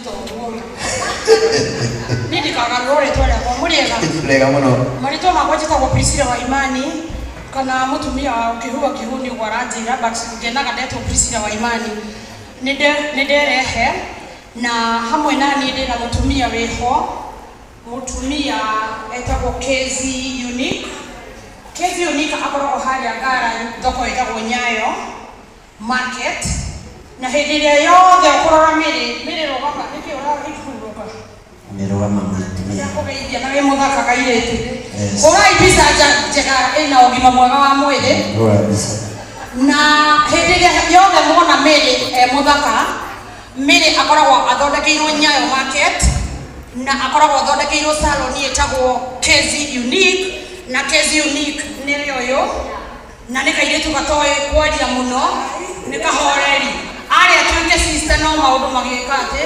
Ti toguo. Niĩ ndikagarũrwo rĩtwa rĩakwa mũrĩega. Wega mũno. Marĩtwa makwa njĩtagwo Priscilla wa Imani kana mũtumia wa kĩhua kĩhu nĩ ũguo aranjĩra, but ngenaga ndetwo Priscilla wa Imani. Nĩ nderehe na hamwe na niĩ ndĩna mũtumia wĩho, mũtumia etagwo Kezi Unique. Kezi Unique akoragwo harĩa Ngara, thoko ĩtagwo Nyayo Market, na hĩndĩ ĩrĩa yothe ũkũrora mĩrĩ mĩrĩ rũgama nĩkĩ ũrahurũka? Nĩrũgama mũtumia. Ndakũgeithia na wĩ mũthaka kairĩtu. Yes. Hũrai mbica njega ĩna ũgima mwega wa mwĩrĩ. Hũra mbica. Na hĩndĩ ĩrĩa yothe muona Mary e mũthaka, Mary akoragwo athondekeirwo Nyayo Market na akoragwo athondekeirwo salon ĩtagwo Kezi Unique, na Kezi Unique nĩ ũyũ, na nĩ kairĩtu gatoĩ kwaria mũno, nĩ kahoreri. Arĩa atuĩke sister no maũndũ magĩka atĩ,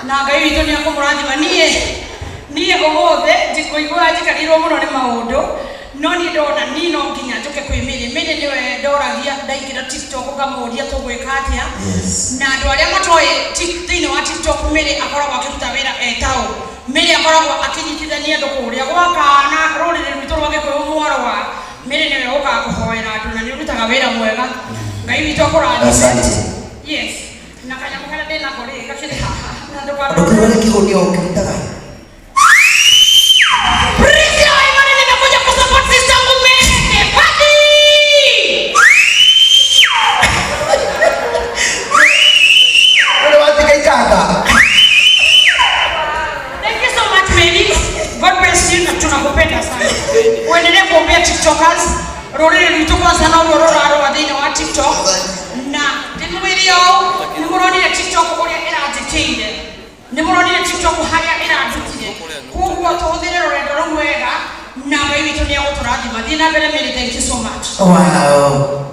na Ngai witũ nĩ ekũmũrathima. Niĩ ũmũthĩ njikũigua njikarĩirwo mũno nĩ maũndũ, no niĩ ndona niĩ no nginya njũke kwĩ Mary. Mary nĩwe ndoragia ndaingĩra TikTok ngamũria tũgwĩka atĩa. Yes. Na andũ arĩa matoĩ thĩinĩ wa TikTok Mary akoragwo akĩruta wĩra etao. Mary akoragwo akĩnyitithania andũ kũrĩa gwaka na rũrĩrĩ rwitũ rwa Gĩkũyũ mwarwa. Mary nĩwe ũkaga kũhoera andũ na nĩ ũrutaga wĩra mwega. Ngai witũ akũrathime. Asante. Yes. Na kanyamũ karĩa ndĩnako rĩ gakĩrĩ haha. Na ndũka- Ndũkĩrwo nĩ kĩhũnio ũkĩrutaga. Priscilla wa Imani, nimekuja kusupport sister yangu Mary Kibaki. Ule watuika ikanga. Thank you so much, Mary. God bless you na tunakupenda sana. Uendelee kuombea TikTokers. Rũrĩrĩ rwitũ kwanza no ruo rũrarũa thĩinĩ wa TikTok. Na ndĩmwĩre ũũ, nĩ mũronire TikTok ũrĩa ĩranjĩkĩire. Nĩ mũronire TikTok harĩa ĩrandutire. Koguo tũhũthĩre rũrenda rũu wega na Ngai witũ nĩ egũtũrathima. Thiĩ na mbere Mary, thank you so much. Wow.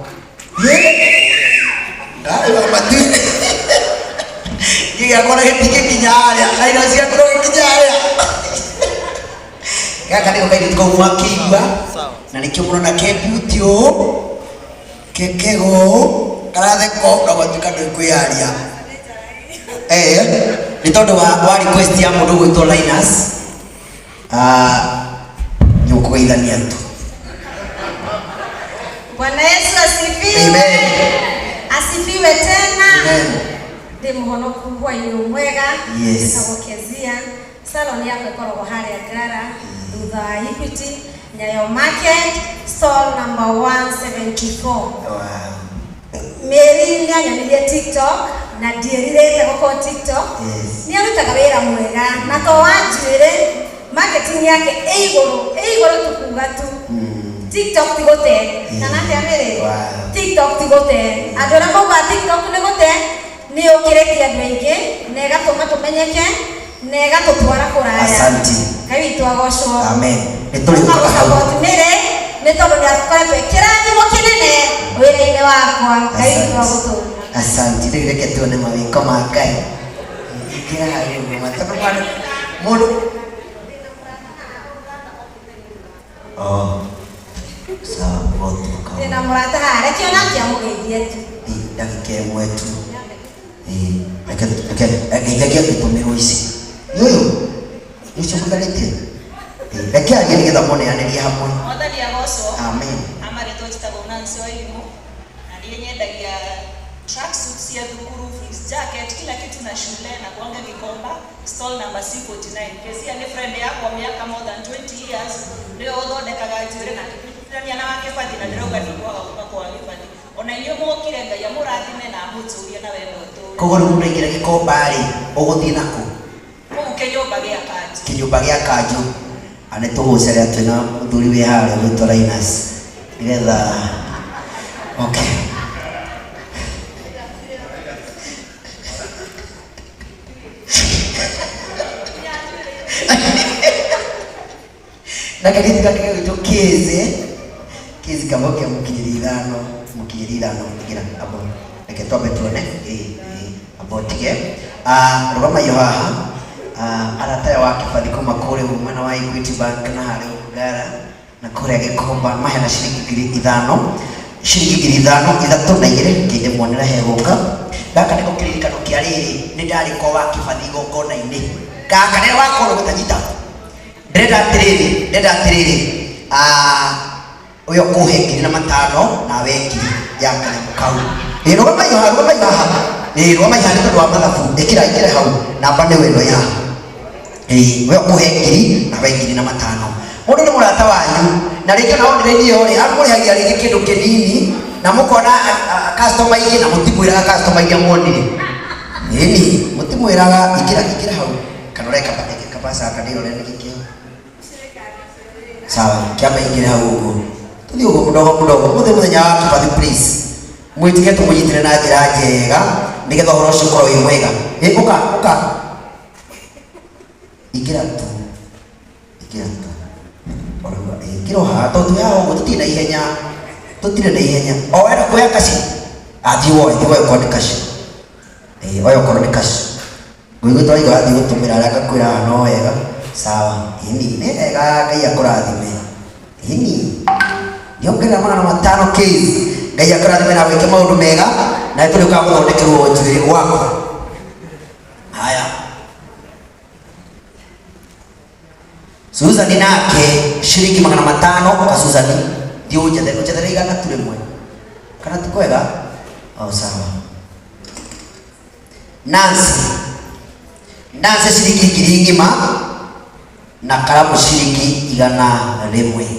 Ndarĩ wa matu. Gĩgĩakwo na gĩtingĩkinya harĩa, na irio ciaku no gĩkinya harĩa. Gaka nĩko kairĩtu kau mwakĩigua, na nĩkĩo mũrona ke beauty ũũ, ke kega ũũ, karatheka ũũ na gũtuĩka ndũĩ kwĩyaria. Nĩ tondũ wa request ya mũndũ ũgwĩtwo Linus, nĩ ũkũgeithania tu. Bwana Yesu asifiwe. Amen. Asifiwe tena. Amen. Ndĩ mũhonoku hwainĩ mwega. Yes. Njĩtagwo Kezia. Salon yakwa ĩkoragwo harĩa Ngara thutha wa Equity, Nyayo Market, stall number 174. Wow. Mary nĩ anyonirie TikTok na ndierirĩte gũkorwo TikTok. Yes. Nĩ arutaga wĩra mwega na to wa njuĩrĩ, marketing yake ĩ igũrũ, ĩ igũrũ tukuga tu. TikTok ti gũte. Kana atĩa Mary? Wow. TikTok ti gũte. Andũ arĩa maugaga TikTok nĩ gũte, nĩ yũkĩrĩtie andũ aingĩ na ĩgatũma tũmenyeke na ĩgatũtwara kũraya. Asante. Ngai witũ agocwo. Amen. Nĩ tũrĩũkaga hau. Support Mary nĩ tondũ nĩ akoretwo e kĩrathimo kĩnene wĩra-inĩ wakwa. Ngai witũ agũtũũra. Asante. Rĩu reke tuone mawĩko ma Ngai. Ingĩra hau ũguo matano mũndũ. Oh. Sawa, gũtuĩka. Ndĩna mũrata haha, reke onake amũgeithie tu. Ndagĩka ĩmwe tu. Reke reke ngeithagia ngĩtũmĩrwo ici. Nĩ ũyũ? Nĩ ũcio mũikarĩtie? Reke arie nĩgetha mũneanĩrie hamwe. Mwathani agocwo. Amen. Amarĩtwo njĩtagwo Nancy wa Irimũ na niĩ nyendagia tracksuit cia thukuru, fleece jacket, kila kitu na shule na kuanga Gikomba, stall number C49. Kezia nĩ friend yakwa mĩaka more than 20 years, nĩwe ũthondekaga njuĩrĩ na akĩnyitithania na wa Kĩbathi na ndĩrauga ndikwaga gũka kwa Kĩbathi. Ona inyuĩ mwokire Ngai amũrathime na amũtũrie na wendo ũtũre. Koguo rĩu mũndũ aingĩra Gĩkomba rĩ, ũgũthiĩ nakũ? Kũu kĩnyũmba gĩa Kanjũ. Kĩnyũmba gĩa Kanjũ. Na nĩ tũgũcerea twĩna mũthuri wĩ harĩa ũgwĩtwo Linus. Nĩgetha okay. Na kairĩtu gake gagwĩtwo Kĩzi. Kĩzi kaba ũkĩa mũkinyĩrie ithano, mũkinyĩrie ithano, tigĩra abo. Reke twambe tuone. Ĩĩ, ĩĩ, abo tige. Rũgama iyo haha. Arata aya wa Kĩbathi kuma kũrĩa ũguo mwena wa Equity Bank na harĩa ũguo Ngara na kũrĩa Gĩkomba mahena ciringi 5,000. Ciringi 5000 ithatũ na igĩrĩ ngĩndĩmuonera hegũka. Gaka nĩko kĩririkano kĩa rĩrĩ nĩ ndarĩ kwa wa kĩbathi igongona-inĩ. Gaka nĩ wakorwo gũtanyita. Ndĩrenda atĩrĩrĩ, ndĩrenda atĩrĩrĩ, ah, ũyũ kũhe 1005 nawe ngiri ya kanyamũ kau. Ĩ rũgamai haha, rũgamai haha. Ĩ rũgamai haha nĩ tondũ wa mathabu. Ĩkĩra ĩkĩra hau. Namba nĩyo ĩno ĩ haha. Ĩĩ, we ũkũhe ngiri nawe 1005. Mũndũ nĩ mũrata wanyu na rĩngĩ ona online ĩyo rĩ amũrĩhagia rĩngĩ kĩndũ kĩnini na mũkona customer ingĩ na mũtimwĩraga customer iria mwonire. Ĩni, mũtimwĩraga ingĩra ingĩra hau kana ũreka kabasa gaka ndĩrore nĩkĩ kĩho. Sawa, kĩamba ingĩre hau ũguo. Tũthiĩ ũguo mũdogo mũdogo. Ũmũthĩ mũthenya wa Kibathi please. Mwĩtĩke tũmũnyitĩre na njĩra njega nĩgetha ũhoro ũcio ũkorwo wĩ mwega. Ĩ ũka ũka. Ingĩra tu. Ingĩra tu. Ũraigua ĩ ingĩra o haha tondũ twĩ haha ũguo tũtirĩ na ihenya. Tũtirĩ na ihenya. O wenda kuoya kaci? Athiĩ woe, thiĩ woe okorwo nĩ kaci. Ĩ oya okorwo nĩ kaci. Ngũigua twaigua athiĩ gũtũmĩra arĩa ngakwĩra haha no wega. Sawa. Ĩni nĩ wega Ngai akũrathime. Ĩni. Nĩongerera 500 case. Ngai akũrathime na gwĩke maũndũ mega na nĩ tũrĩũkaga gũthondekerwo njuĩrĩ gwaku. Haya. Susan nake ciringi 500 ũka Susan thiĩ ũnjethere ũnjethere igana tu rĩmwe kana ti kwega o sawa Nancy Nancy ciringi ngiri ng'ima na karamu ciringi 100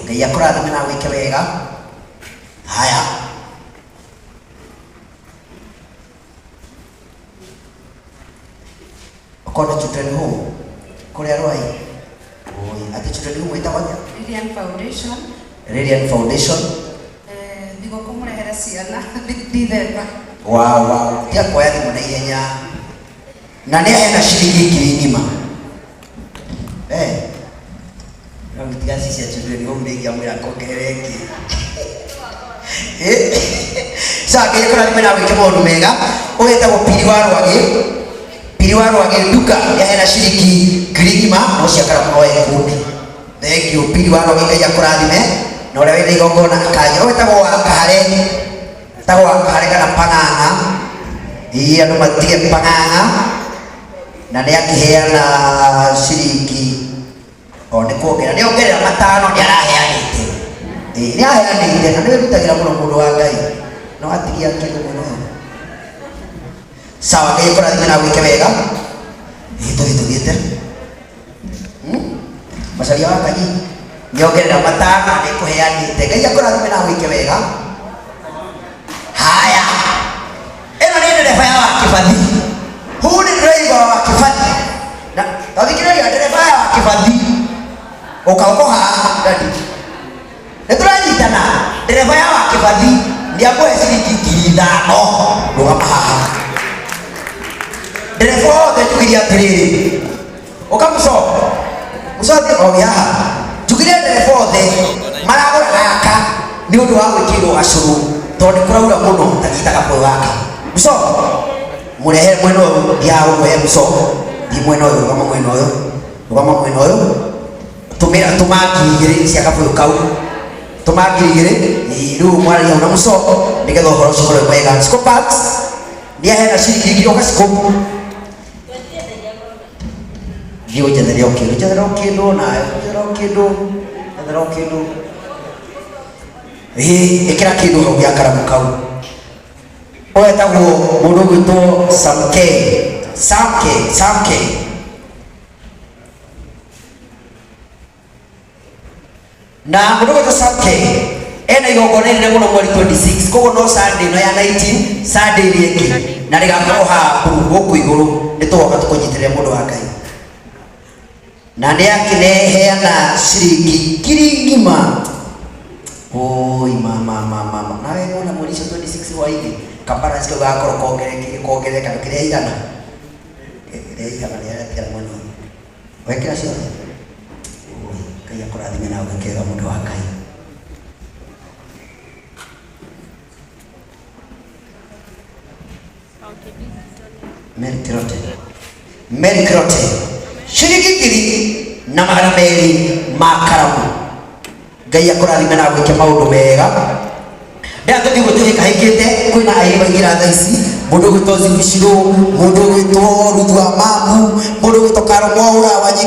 Ngai akũrathime na gwĩke wega haya Okorwo nĩ children home kũrĩa Rwai oi atĩ children home ĩtagwo atĩa? Lilian Foundation. Lilian Foundation. Thigũkũ mũrehere ciana Dithemba. Wow, wow. Tiga kuoya thimũ na ihenya na nĩ aheana ciringi ngiri ng'ima eh no gĩtiga cia children home nĩ ingĩamwĩra kongerere ĩngĩ. Sawa, Ngai akũrathime na gwĩke maũndũ mega. Ũyũ etagwo Piri wa Rwagĩ. Piri wa Rwagĩ nduka yaheana ciringi ngiri ng'ima no cia karamu no ekundi. Thank you Piri wa Rwagĩ, Ngai akũrathime na ũrĩa wĩna igongona akanya. Ũyũ etagwo wa Kahare, etagwo wa Kahare kana Pang'ang'a. Ĩĩ andũ matige Pang'ang'a na nĩ akĩheana ciringi o nĩ kuongerera nĩ ongerera matano nĩ araheanĩte. Ĩĩ nĩ aheanĩte na nĩ wĩrutagĩra mũno mũndũ wa Ngai no atigia kĩndũ mwena ũyũ. Sawa, Ngai akũrathime na gwĩke wega. Ĩĩ tũthiĩ tũthiĩte. Macaria wa Kanyi nĩ ongerera matano nĩ kũheanĩte. Ngai akũrathime na gwĩke wega. Haya, ĩno nĩ ndereba ya Wakĩbathi. Huu ni driver wa Kĩbathi na tathikĩrĩria ndereba ya Wakĩbathi ũka ũko haha dadi nĩ tũranyitana. Ndereba ya Wakĩbathi nĩ akũhe ciringi 5000 rũgama haha. Ndereba othe njugirie atĩrĩrĩ ũka mũco mũcothi o gĩ haha njugirie ndereba othe maragũra gaka nĩ ũndũ wa gwĩkĩrwo gacũrũ tondũ nĩ kũraura mũno ta nyita gabũyũ gaka mũco mũrehe mwena ũyũ thiaga ũmũhe mũco thiĩ mwena ũyũ rũgama mwena ũyũ rũgama mwena ũyũ tũmĩra tũma 2000 cia gabũyũ kau tũma 2000 rĩu mwaragia hau na mũco nĩgetha ũhoro ũcio ũkorwo wĩ mwega. Scopax nĩ aheana ciringi ngiri ũka scope thiĩ ũnjethere o kĩndũ njethere o kĩndũ nawe njethere o kĩndũ njethere o kĩndũ ĩĩ ĩkĩra kĩndũ hau gĩa karamu kau. Ũyũ etagwo mũndũ ũgwĩtwo Samke Samke Samke na mũndũ ũgwĩtwo Samke ena igongona inene mũno mweri 26 koguo no Sunday ĩno ya 19 Sunday ĩrĩa ĩngĩ na rĩgakorwo haha gũkũ igũrũ nĩ tũgoka tũkũnyitĩrĩre mũndũ wa Ngai na nĩ akĩneheana ciringi ngiri ng'ima. Oi mama mama mama nawe wona mweri ũcio 26 hwainĩ kabalance kau gakorwo kongerekeire kongerereka ndũkĩrĩa igana rĩa igana rĩa rĩatigara mwena ũyũ wekĩra ciothe. Oi Ngai akũrathime na ũgĩkĩra mũndũ wa Ngai. Mary Kirote Mary Kirote ciringi 1200 ma karamu. Ngai akũrathime na gwĩke maũndũ mega. Ndĩra tũthiĩ ũguo tũhĩkahĩkĩte kwĩna aini maingĩra thaa ici, mũndũ ũgwĩtwo Zibicirũ, mũndũ ũgwĩtwo Ruthu wa Mamu, mũndũ ũgwĩtwo Karo Mwaũra Wanyiki.